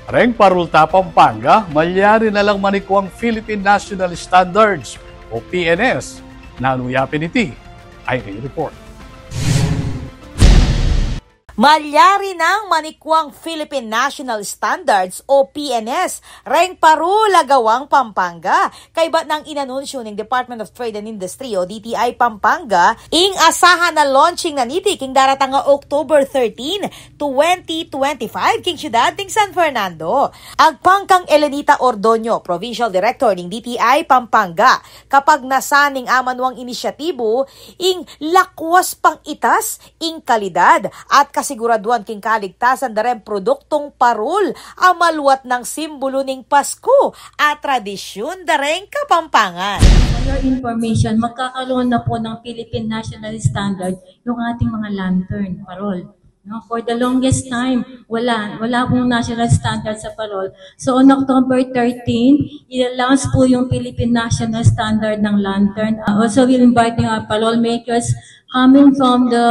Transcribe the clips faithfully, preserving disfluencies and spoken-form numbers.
Reng parul ta Pampanga, malyari na lang manikuang Philippine National Standards o P N S. Nanu ya pin iti? Ay, report. Malyari nang manikuang Philippine National Standards o P N S reng parul a gawang Pampanga. Kaybat nang inanunsyo ning Department of Trade and Industry o D T I Pampanga, ing asahan a launching na niti king daratang a October thirteen, twenty twenty-five, king syudad ning San Fernando. Agpang kang Elenita Ordoño, Provincial Director ning D T I Pampanga, kapagnasan ning amanuang inisyatibu, ing lakwas pang itas ing kalidad at kasiguraduan king kaligtasan da reng produktung parul a maluat nang simbulu ning Pasku a tradisyun da reng Kapampangan. For your information, magkakaroon na po ng Philippine National Standard yung ating mga lantern, parol. No, for the longest time, wala, wala pong national standard sa parol. So on October thirteen, i-launch po yung Philippine National Standard ng lantern. Uh, also, we're inviting our parol makers coming from the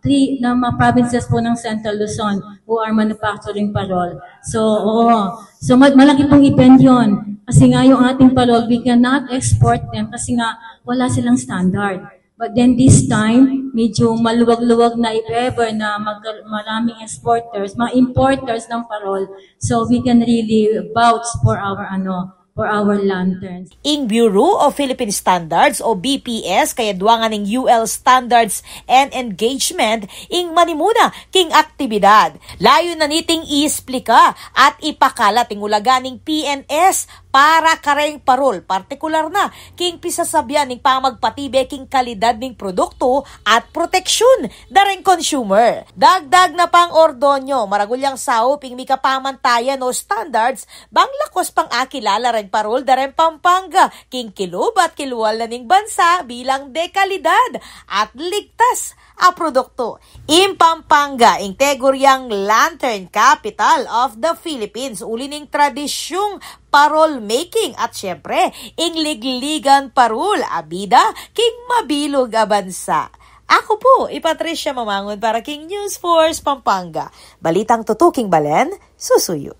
three na mga provinces po ng Central Luzon who are manufacturing parol. So, oo. So, ma- malaki pong event yon. Kasi nga yung ating parol, we cannot export them kasi nga wala silang standard. But then this time, medyo maluwag-luwag na, if ever na mag- maraming exporters, mga importers ng parol. So we can really vouch for our ano, for our lanterns. Ing Bureau of Philippine Standards o B P S, kayadwangan ning U L Standards and Engagement, ing manimuna king aktibidad. Layun na niting iisplika at ipakalat ing ulaga ning P N S para kareng parol, partikular na king pisasabyan ning pamagpatibe king kalidad ning produktu at proteksyun da reng consumer. Dagdag na pang Ordoño, maragul yang saup ing mika pamantayan o standards bang lakwas pang akilala reng parol da reng Pampanga king kilub at kilwal na ning bansa bilang de kalidad at ligtas a produktu. Ing Pampanga, ing teguryang Lantern Capital of the Philippines, uli ning tradisyung parol making at syempre, ing ligligan parol a bida king mabilug a bansa. Aku pu i Patricia Mamangun para king News Force Pampanga. Balitang tutuking balen, susuyu.